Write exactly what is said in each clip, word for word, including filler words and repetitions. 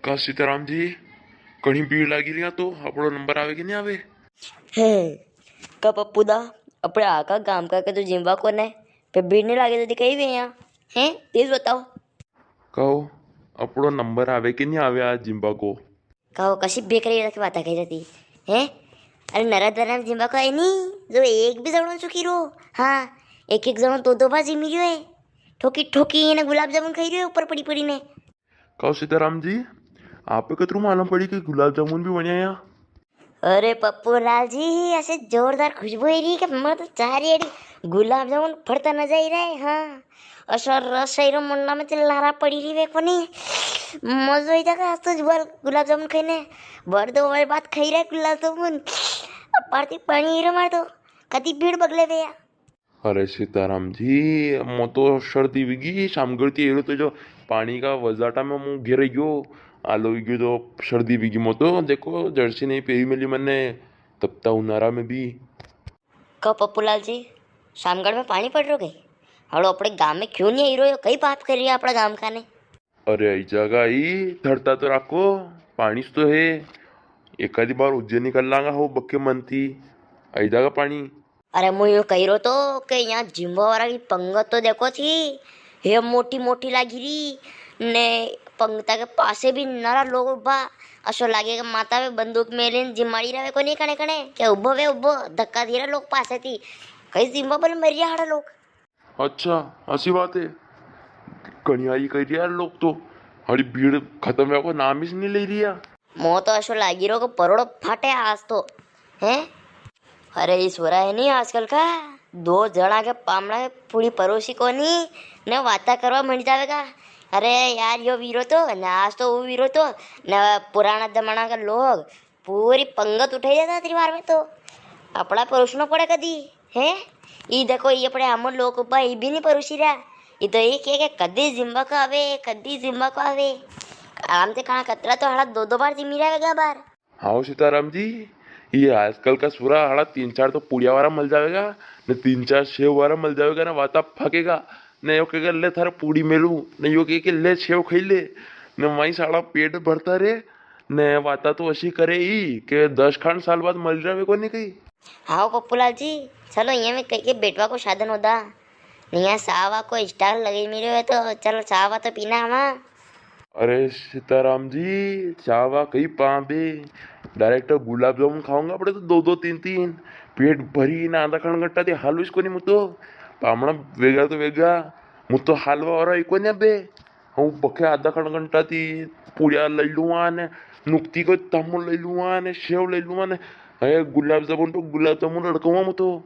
का सीताराम जी, घणी भीड़ लागी री है, तो अपणो नंबर आवे कि नी आवे? हैं, का पप्पू दा, अपणे आका गाम का के तो जिमवा को ने, पे भीड़ नी लागे तो कई वे यहाँ, हैं? तेज बताओ। कहो, अपणो नंबर आवे कि नी आवे आज जिमवा को? कहो, कशी बेकरी रखी बात कही रहती, हैं? अरे, नरा दरा जिमवा को है नी, जो एक भी जणो चुकी रो, हाँ, एक एक जणो दो दो बार जिमी रियो है, ठोकी ठोकी ने गुलाब जामुन खाई रियो है ऊपर पड़ी पड़ी ने। कहो सीताराम जी, आपे कतरू मालूम पड़ी कि गुलाब जामुन भी बनिया या? अरे पप्पू लाल जी, ऐसे जोरदार खुशबू ही रही कि मैं तो चारी एड़ी गुलाब जामुन फड़ता न जाई रहे। हाँ, असो रस आई रो मुंडा में, ते लारा पड़ी रही वे कोनी। मजो ही जागा आज तो जुआल गुलाब जामुन खाई ने। भर दो वाली बात खाई रहे गुलाब जामुन। अब पारती पानी ही रो मार दो। कदी भीड़ बगले वे या। अरे सीताराम जी, मो तो सर्दी विगी, शामगढ़ थी एरो तो जो पानी का वजाटा में मुंह घेर गयो, आलो विगी तो सर्दी विगी मो तो। देखो, जर्सी नहीं पहरी मिली मन्ने, तपता उनारा में भी। कहो पप्पूलाल जी, शामगढ़ में पानी पड़ रो गई? हड़ो अपने गांव में क्यों नहीं आई रो? कई बात कर रही है अपना गांव का ने? अरे, आई जागा, ई धरता तो राखो, पाणी स तो है। एकादी बार उज्जैनी कर लांगा हो बक्के मनती, आई जागा पाणी। अरे, मु यूं कही रो तो के यहाँ जिमवा वाला की पंगत तो देखो थी, हे मोटी मोटी लागी री, ने पंगता के पासे भी नरा लोग उबा, असो लागे के माता पे बंदूक मेले ने जिमाड़ी रहे कोनी कणे कणे, के उबो वे उबो, धक्का दे रहा लोग पासे थी, कई जिमवा बल मर रहा हाड़ा लोग। अच्छा, असी बात है। घणी आई कही रिया लोग तो, हरी भीड़ खत्म होवा को नाम ही नी ले रिया। मो तो असो लागी रो को परोड़ो फाटे आज तो, हैं? अरे, ई सोरा है नी आजकल का, दो जणा के पामणा के पूरी परोसी कोनी, ने वाता करवा मंडी जावेगा। अरे यार, यो वीरो तो, ने आज तो वो वीरो तो, ने पुराना जमाना का लोग, पूरी पंगत उठाई देता त्रिवार में तो। अपना परोसनो पड़े कदी, हैं? ई देखो, ई अपने आमो लोग ऊपर ई भी नी परोसी रहा। ई तो एक एक कदी जिम्बा को आवे, कदी जिम्बा को आवे। आराम से खाना कतरा तो हड़ा दो दो बार जिमी रहेगा बार। हाँ सीताराम जी, ये आजकल का सुरा हड़ा तीन चार तो पुड़िया वाला मल जावेगा, ने तीन चार सेव वाला मल जावेगा, ने वाता फकेगा, ने यो कहेगा, "ले थारे पूड़ी मेलू," ने यो कहे के, "ले सेव खाई ले," ने वहीं साला पेट भरता रे। ने वाता तो अशी करे ई के दस खान साल बाद मल जावे कोनी कई। हाओ पप्पूलाल जी, चलो यहाँ में कई के बैठवा को साधन होदा। ने यहाँ चावा को stall लगे मिलो है तो चलो चावा तो पीना हमा। अरे सीताराम जी, चावा कई पावे, direct गुलाब जामुन खावांगा अपने तो दो दो तीन तीन, पेट भरी ने आधा खान घंटा दे हालू इसको नी मुतो। पामणा वेगा तो वेगा, मुतो हालवा वाला ही कोनी अबे। हूँ बखे आधा खण घंटा थी पुड़िया लई लूँगा ने नुकती को तमो लई लूँगा ने सेव लई लूँगा ने, हे गुलाब जामुन पे गुलाब जामुन लड़कूँगा मु तो।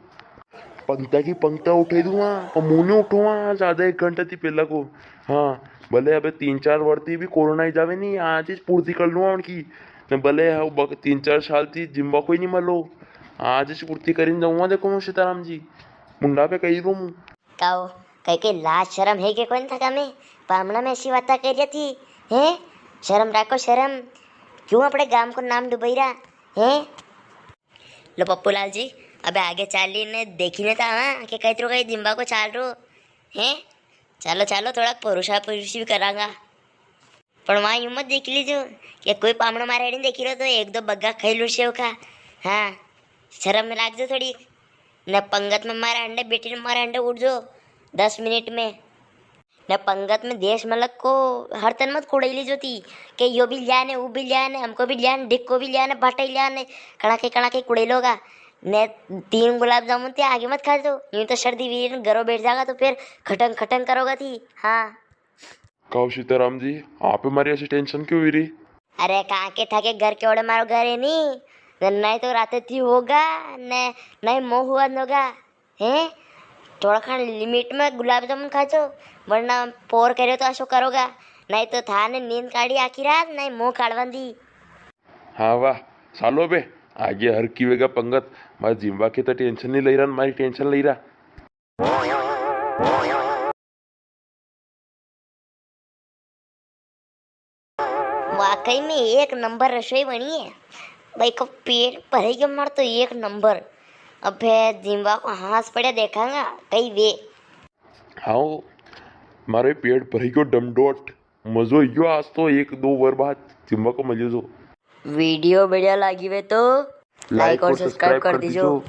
पंक्ता की पंक्ता उठाई दूँगा और मुँह नी उठूँगा आज आधा एक घंटा थी पहला को। हाँ, भले अबे तीन चार वर्ती भी कोरोना ही जावे नी, आज ही पूर्ति कर लूँगा उनकी। ने भले हाँ, बक-, तीन चार साल थी जिम्बा कोई नी मलो, आज ही पूर्ति करीन जाऊँगा। देखो मु सीताराम जी, मुंडा पे कही दूँ मु। काओ, कई के लाज शरम है के कोनी थाका में? पामणा में ऐसी बाता करी रिया थी, हैं? शरम राखो शरम। क्यों अपने गाम को नाम डुबई रहा, हैं? लो पप्पूलाल जी, अबे आगे चाली ने देखी ने तो आवा के कई तरह का जिम्बा को चाल रो, हैं? चालो, चालो, थोड़ा परुषा परुषी भी करांगा। पण वां यूं मत देखी लीजो के कोई पामणो मारे हेड़ी देखी रो तो एक दो बग्गा खाई लूँ सेव का। हाँ, शरम राखजो थोड़ी। ने पंगत में मारे अंडे बैठी ने मारे अंडे उठ जो दस मिनट में। ने पंगत में देश मलक को हर तन मत कुड़ई लीजो थी के यो भी लिया ने, वो भी लिया ने, हमको भी लिया ने, ढिक्को भी लिया ने, भाटा ही लिया ने, कणा के कणा के कुड़ई लोगा। ने तीन गुलाब जामुन थे आगे मत खा दो, यूं तो सर्दी वीर ने घरों बैठ जागा तो फिर खटंग खटंग करोगा थी। हाँ। काओ सीताराम जी, आपे मारी ऐसी tension क्यों हुई री? अरे काके थाके घर के ओड़े मारो घर है नी, ने नी तो राते थी होगा, ने नी मोह हुआ न होगा, हैं? थोड़ा खान limit में गुलाब जामुन खाजो, वरना पोर करे तो असो करोगा, नी तो थाने नींद काढ़ी आखी रात, नी मोह काढ़वा दी। हाँ वाह, सालो बे, आगे हर की वेगा पंगत, मारे जिम्बा की तो tension नी लई रहा, मारी tension लई रहा। वाकई में एक नंबर रसोई बनी है भाई, को पेट भरे गयो मार तो एक नंबर। अबे जिम्बा को हाथ पड़े देखांगा कई वे। हाओ, मारे पेट भरे गयो डमडोट। मजो आई गयो आज तो, एक दो वर बाद जिमवा को मजो जो। वीडियो बढ़िया लागी वे तो like और subscribe कर दीजो।